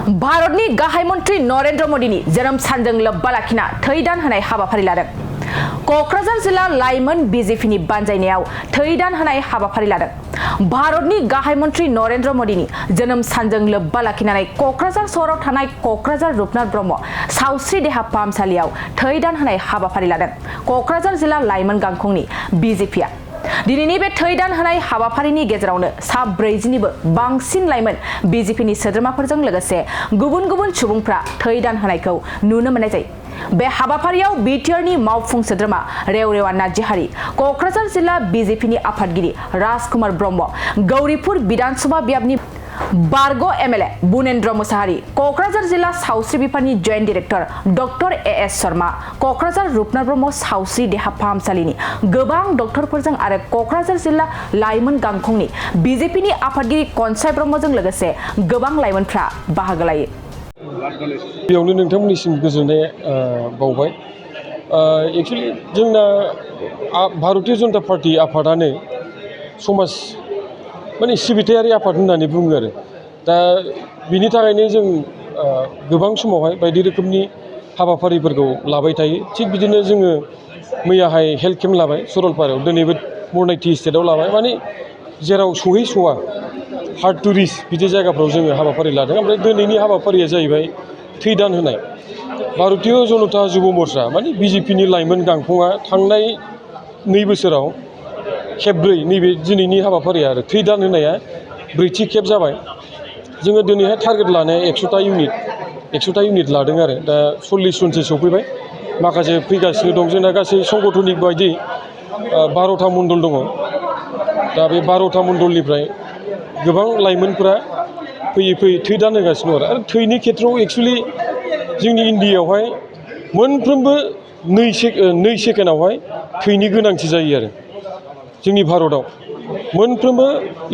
भारतनि गाहाय मन्त्री नरेन्द्र मोदीनि जोनोम सानजों लोब्बा लाखिना थैदान होनाय हाबाफारि लादों। क'क्राझार जिल्ला लाइमोन बीजेपीनि बानजायनायाव थैदान होनाय हाबाफारि लादों। भारतनि गाहाय मन्त्री नरेन्द्र मोदीनि जोनोम सानजों लोब्बा लाखिनानै क'क्राझार सहराव थानाय क'क्राझार रुपनाथ ब्रह्म सावस्रि देहा फाहामसालियाव थैदान होनाय हाबाफारि लादों। क'क्राझार जिल्ला लाइमोन गांखंनि बीजेपीआ दिनैनि बे थैदान होनाय हाबाफारिनि गेजेरावनो सा 40निबो बांसिन लाइमोन बीजेपीनि सोद्रोमाफोरजों लोगोसे गुबुन गुबुन सुबुंफ्रा थैदान होनायखौ नुनो मोननाय जायो। बे हाबाफारियाव बिटिआरनि मावफुं सोद्रोमा रेवरेवा नार्जिहारि, क'क्राझार जिल्ला बीजेपीनि आफादगिरि राजकुमार ब्रह्म, गौरीपुर विधानसभा बियाबनि बारग' एमएलए बुनेन्द्र मुसाहारि, क'क्राझार जिल्ला सावस्रि बिफाननि joint director doctor as Sharma, Kokrajhar Rupnath Brahma सावस्रि देहा फाहामसालिनि गोबां डक्टरफोरजों आरो क'क्राझार जिल्ला लाइमोन गांखंनि बीजेपीनि आफादगिरि कनसाय ब्रह्मजों लोगोसे गोबां लाइमोनफ्रा बाहागो लायो। बेयावनो नोंथांमोननिसिम गोजोननाय बावबाय। एक्चुअलि जोंना भारतीय जनता पार्टी आफादानो समाज माने सिबिथायारि आफाद होननानै बुङो आरो दा बिनि थाखायनो जों गोबां समावहाय बायदि रोखोमनि हाबाफारिफोरखौ लाबाय थायो। थिग बिदिनो जोङो मैयाहाय हेल्थ केम्प लाबाय सरलपारायाव, दिनैबो बरनायटि स्टेटआव लाबाय। माने जेराव सहैस'वा हार्ड टु रिच बिदि जायगाफ्राव जोङो हाबाफारि लादों। ओमफ्राय दिनैनि हाबाफारिया जाहैबाय थैदान होनाय। भारतीय जनता जुब मर्चा माने बीजेपीनि लाइमोन गांखंआ थांनाय 2 बोसोराव खेबब्रै नैबे दिनैनि हाबाफारिया आरो थैदान होनाया 4थि खेब जाबाय। जोङो दिनैहाय टारगेट लानाया 100टा इउनिट लादों आरो दा 40 जनसो सौफैबाय। माखासे फैगासिनो दं। जोंना गासै संगठनिक बायदि 12टा मण्डल दङ। दा बे 12टा मण्डलनिफ्राय गोबां लाइमोनफोरा फैयै फैयै थैदान होगासिनो दं आरो थैनि खेथ्रआव एक्सुवेलि जोंनि इण्डियायावहाय मोनफ्रोमबो 2 सेकेन्डआवहाय थैनि गोनांथि जायो आरो जोंनि भारताव मोनफ्रोमबो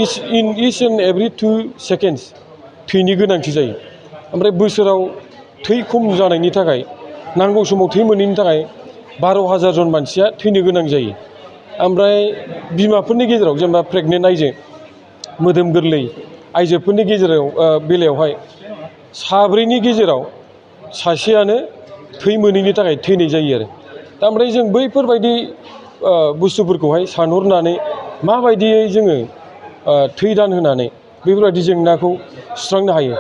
इच एन्ड एभ्रि 2 सेकेन्डस थैनि गोनांथि जायो। ओमफ्राय बोसोराव थै खम जानायनि थाखाय नांगौ समाव थै मोनैनि थाखाय 12,000 जन मानसिया थैनो गोनां जायो। ओमफ्राय बिमाफोरनि गेजेराव जेनेबा प्रेगनेन्ट आइजो, मोदोम गोरलै आइजोफोरनि बेलायावहाय 4नि गेजेराव 1 थै मोनैनि थाखाय थैनाय जायो आरो दा ओमफ्राय जों बैफोरबायदि बुस्थुफोरखौहाय सानहरनानै माबायदियै जोङो थैदान होनानै बेफोरबायदि जेंनाखौ सुस्रांनो हायो।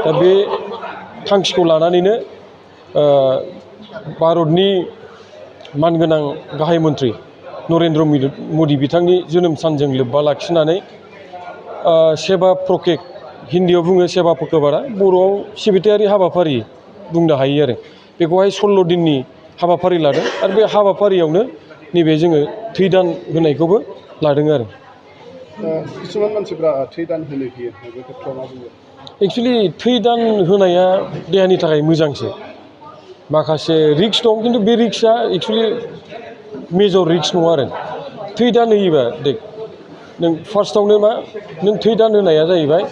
दा बे थांखिखौ लानानैनो भारतनि मानगोनां गाहाय मन्त्रि नरेन्द्र मदि बिथांनि जोनोम सानजों लोब्बा लाखिनानै सेवा प्रकेक, हिन्दीआव बुङो सेवा पखवाड़ा, बर'आव सिबिथायारि हाबाफारि बुंनो हायो आरो बेखौहाय 16 दिननि हाबाफारि लादों आरो बे हाबाफारियावनो नैबे जोङो थैदान होनायखौबो लादों आरो किसुमान मानसिफ्रा थैदान होनो गियो, बे खेथ्रआव मा बुङो? एक्सुवेलि थैदान होनाया देहानि थाखाय मोजांसो। माखासे रिक्स दं, खिन्थु बे रिक्सआ एक्सुवेलि मेजर रिक्स नङा आरो थैदान होयोबा देख नों फार्स्टआवनो नों थैदान होनाया जाहैबाय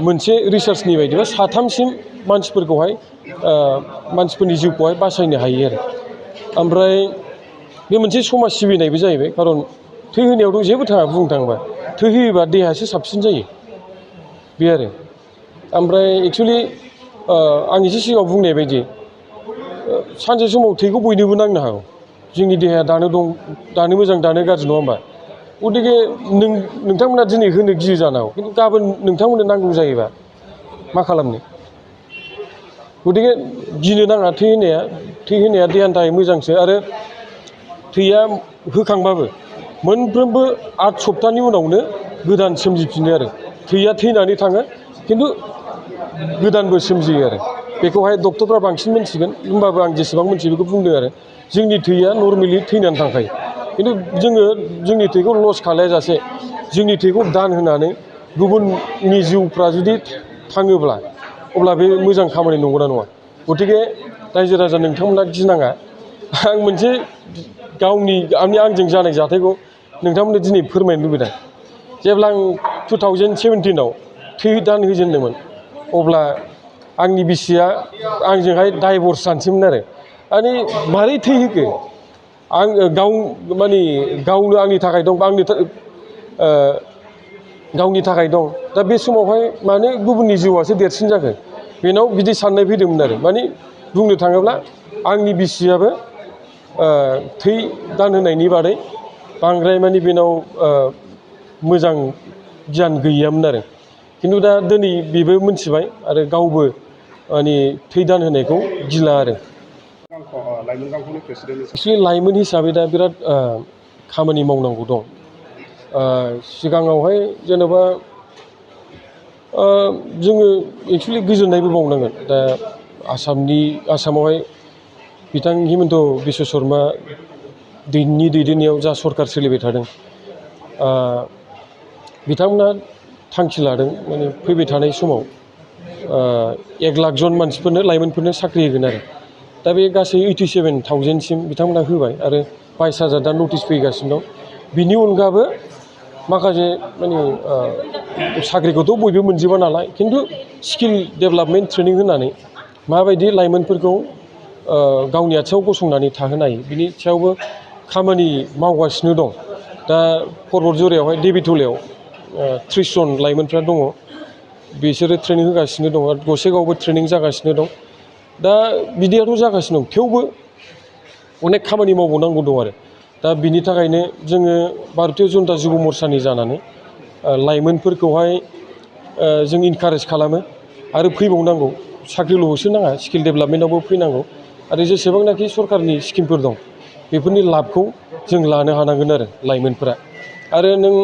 मोनसे रिसार्चनि बायदिबा 3सिम मानसिफोरनि जिउखौहाय बासायनो हायो आरो ओमफ्राय बे मोनसे समाज सिबिनायबो जाहैबाय। खारन थै होनायावथ' जेबो थाङा, बुंनो थाङोबा थै होयोबा देहायासो साबसिन जायो बे आरो ओमफ्राय एक्सुवेलि आं एसे सिगाङाव बुंनाय बायदि सानसे समाव थैखौ बयनोबो नांनो हागौ। जोंनि देहाया दानो मोजां दानो गाज्रि, नङा होमबा? गथिखे नोंथांमोना दिनै होनो गियो जानो हागौ, खिन्थु गाबोन नोंथांमोननो नांगौ जायोबा मा खालामनो? गथिखे गिनो नाङा। थै होनाया देहानि थाखाय मोजांसो आरो थैया होखांबाबो मोनफ्रोमबो 8 सप्तानि उनावनो गोदान सोमजिफिनो आरो थैया थैनानै थाङो, खिन्थु गोदानबो सोमजियो आरो बेखौहाय डक्टरफ्रा बांसिन मोनथिगोन। होमबाबो आं जेसेबां मोनथियो बेखौ बुंदों आरो जोंनि थैया नर्मेलि थैनानै थांखायो, खिन्थु जोङो जोंनि थैखौ लस खालायाजासे जोंनि थैखौ दान होनानै गुबुननि जिउफ्रा जुदि थाङोब्ला अब्ला बे मोजां खामानि नंगौना नङा? गथिखे रायजो राजा नोंथांमोना गिनाङा। आं मोनसे आंजों जानाय जाथायखौ नोंथांमोननो दिनै फोरमायनो लुबैदों। जेब्ला आं 2017आव थै दान होजेनदोंमोन अब्ला आंनि बिसिया आंजोंहाय डाइभर्स जानोसैमोन आरो माने मारै थै होखो? गावनो आंनि थाखाय दं, गावनि थाखाय दं दा बे समावहाय मानो गुबुननि जिउआसो देरसिन जाखो बेनाव बिदि साननाय फैदोंमोन आरो माने बुंनो थाङोब्ला आंनि बिसियाबो थै दान होनायनि बादै बांद्राय माने बेनाव मोजां गियान गैयामोन आरो खिन्थु दा दिनै बेबो मोनथिबाय आरो गावबो माने थै दान होनायखौ गिला आरो लाइमोन गांखंनि प्रेसिडेन्ट एक्सुवेलि लाइमोन हिसाबै दा बिराद खामानि मावनांगौ दं सिगाङावहाय जेनेबा जोङो एक्सुवेलि गोजोननायबो बावनांगोन दा आसामावहाय बिथां हिमन्त बिश्व शर्मा दैदेननायाव जा सरकार सोलिबाय थादों बिथांमोना थांखि लादों माने फैबाय थानाय समाव 1 लाख जन मानसिफोरनो लाइमोनफोरनो साख्रि होगोन आरो दा बे गासै 87,000सिम बिथांमोना होबाय आरो 22,000 दा नटिस फैगासिनो दं बिनि अनगाबो माखासे माने साख्रिखौथ' बयबो मोनजोबा नालाय खिन्थु स्किल डेभेलपमेन्ट ट्रेनिं होनानै माबायदि लाइमोनफोरखौ गावनि आथिङाव गसंनानै थाहोनो हायो बिनि सायावबो खामानि मावगासिनो दं दा पर्बतझरियावहाय देबितलायाव 30 जन लाइमोनफ्रा दङ बिसोरो ट्रेनिं होगासिनो दं आरो गसाइगावआवबो ट्रेनिं जागासिनो दं दा बिदियाथ' जागासिनो दं थेवबो अनेक खामानि मावबावनांगौ दं आरो दा बिनि थाखायनो जोङो भारतीय जनता युब मर्चानि जानानै लाइमोनफोरखौहाय जों इनकारेज खालामो आरो फैबावनांगौ साख्रिल' होसोनाङा स्किल डेभेलपमेन्टआवबो फैनांगौ आरो जेसेबांनाखि सरकारनि स्किमफोर दं बेफोरनि लाबखौ जों लानो हानांगोन आरो लाइमोनफोरा आरो नों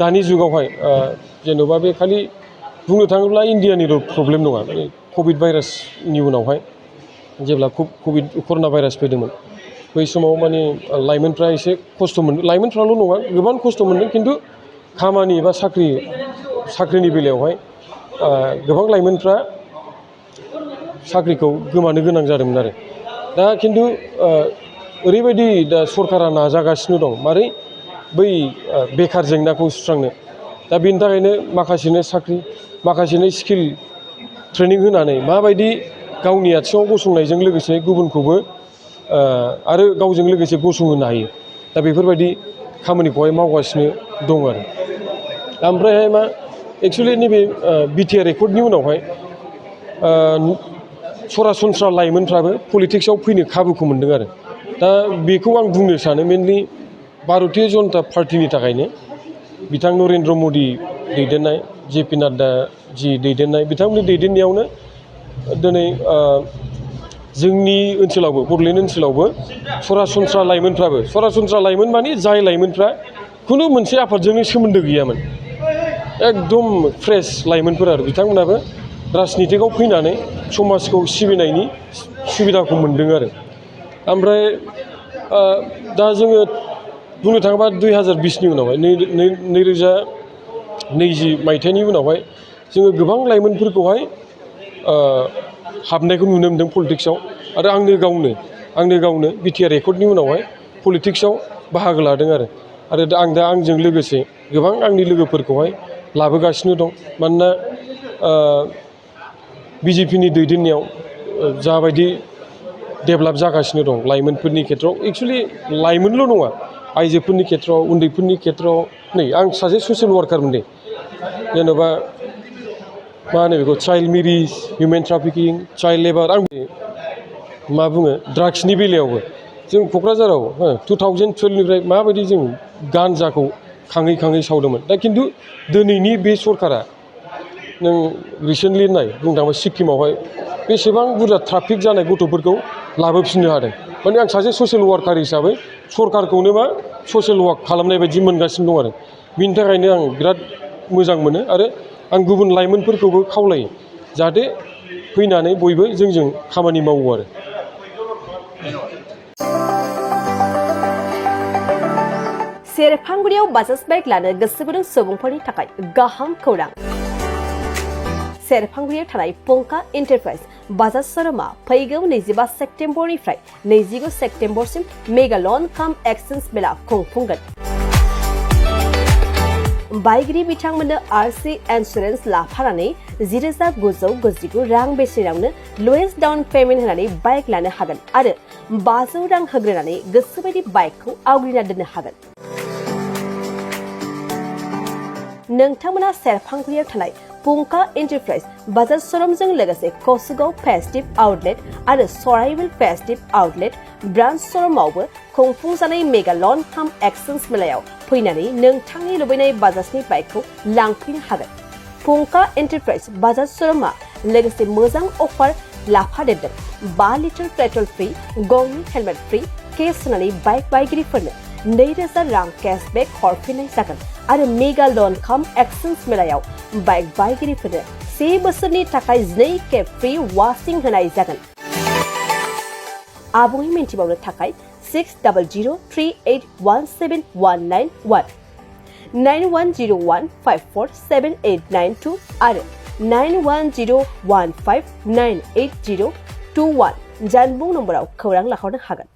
दानि जुगावहाय जेन'बा बे खालि बुंनो थाङोब्ला इन्डियानिल' प्रब्लेम नङा कभिड भाइरासनि उनावहाय जेब्ला कर'ना भाइरास फैदोंमोन बै समाव माने लाइमोनफ्रा एसे खस्थ' मोनदों लाइमोनफ्राल' नङा गोबां खस्थ' मोनदों खिन्थु खामानि एबा साख्रिनि बेलायावहाय गोबां लाइमोनफ्रा साख्रिखौ गोमानो गोनां जादोंमोन आरो दा खिन्थु ओरैबायदि दा सरकारा नाजागासिनो दं मारै बै बेखार जेंनाखौ सुस्रांनो दा बेनि थाखायनो माखासेनो साख्रि माखासेनो स्किल ट्रेनिं होनानै माबायदि गावनि आथिङाव गसंनायजों लोगोसे गुबुनखौबो आरो गावजों लोगोसे गसंहोनो हायो दा बेफोरबायदि खामानिखौहाय मावगासिनो दं आरो ओमफ्रायहाय मा एक्सुवेलि नैबे बिटिआर एकर्डनि उनावहाय सरासनस्रा लाइमोनफ्राबो पलिटिक्सआव फैनो खाबुखौ मोनदों आरो दा बेखौ आं बुंनो सानो मेनलि भारतीय जनता पार्टिनि थाखायनो बिथां नरेन्द्र मदि दैदेननाय जेपि नाड्डा जि दैदेननाय बिथांमोननि दैदेननायावनो दिनै जोंनि ओनसोलावबो बड'लेण्ड ओनसोलावबो सरासनस्रा लाइमोन माने जाय लाइमोनफ्रा खुनु मोनसे आफादजोंनो सोमोन्दो गैयामोन एकदम फ्रेश लाइमोनफोर आरो बिथांमोनाबो राजनितिकआव फैनानै समाजखौ सिबिनायनि सुबिदाखौ मोनदों आरो ओमफ्राय दा जोङो बुंनो थाङोबा 2020नि उनावहाय 2020 मायथाइनि उनावहाय जोङो गोबां लाइमोनफोरखौहाय हाबनायखौ नुनो मोनदों पलिटिक्सआव आरो आंनो गावनो बिटिआर एकर्डनि उनावहाय पलिटिक्सआव बाहागो लादों आरो आं दा आंजों लोगोसे गोबां आंनि लोगोफोरखौहाय लाबोगासिनो दं मानोना बिजेपिनि दैदेननायाव जाबायदि डेभेलप जागासिनो दं लाइमोनफोरनि खेथ्रआव एक्सुवेलि लाइमोनल' नङा आइजोफोरनि खेथ्रआव उन्दैफोरनि खेथ्रआव नै आं सासे ससियेल वार्कारमोन दे जेन'बा मा होनो बेखौ child marriage human trafficking child labour आं मा बुङो ड्राग्सनि बेलायावबो जों क'क्राझाराव 2012निफ्राय माबायदि जों गान्जाखौ खाङै सावदोंमोन दा खिन्थु दिनैनि बे सरकारा नों रिसेन्टलि बुंनो थाङोबा सिक्किमावहाय बेसेबां बुरजा ट्राफिक जानाय गथ'फोरखौ लाबोफिननो हादों माने आं सासे ससियेल वार्कार हिसाबै सरकारखौनो मा ससियेल वार्क खालामनाय बायदि मोनगासिनो दं आरो बिनि थाखायनो आं बिराद मोजां मोनो आरो आं गुबुन लाइमोनफोरखौबो खावलायो जाहाथे फैनानै बयबो जोंजों खामानि मावो आरो सेरफांगुरियाव बाजाज बाइक लानो गोसो गुदुं सुबुंफोरनि थाखाय गाहाम खौरां सेरफांगुरियाव थानाय पंका एन्टारप्राइज बाजाज श'रुमा फैगौ 25 सेप्तेम्बरनिफ्राय 29 सेप्तेम्बरसिम मेगा लन काम एक्सचेन्ज मेला खुंफुंगोन बायगिरि बिथांमोननो आरसि इन्सुरेन्स लाफानानै 10,999 रां बेसेनावनो लवेस्ट डाउन पेमेन्ट होनानै बाइक लानो हागोन आरो 500 रां होग्रोनानै गोसोबायदि बाइकखौ आवग्रिना दोननो हागोन नोंथांमोना सेरफांगुरियाव थानाय पुंका एन्टारप्राइज बाजार श'रुमजों लोगोसे कसुगाव फेस्टिभ आउटलेट आरो सराइबिल फेस्टिभ आउटलेट ब्रान्च श'रुमावबो खुंफुंजानाय मेगा लन काम एक्सचेन्ज मेलायाव फैनानै नोंथांनि लुबैनाय बाजाजनि बाइकखौ लांफैनो हागोन। पुंका एन्टारप्राइज बाजार श'रुमा लोगोसे मोजां अफार लाफादेरदों। 5 लिटार पेट्रल फ्रि, गंनै हेलमेट फ्रि, केस होनानै बाइक बायगिरिफोरनो 2000 रां केशबेक हरफिननाय जागोन आरो मेगा लन काम एक्सचेन्ज मेलायाव बाइक बायगिरिफोरनो 1 बोसोरनि थाखाय 2 खेब फ्रि वाशिं होनाय जागोन। आबुङै मिन्थिबावनो थाखाय 6003817191 9101547892 आरो 9101598021 जानबुं नम्बराव खौरां लाहरनो हागोन।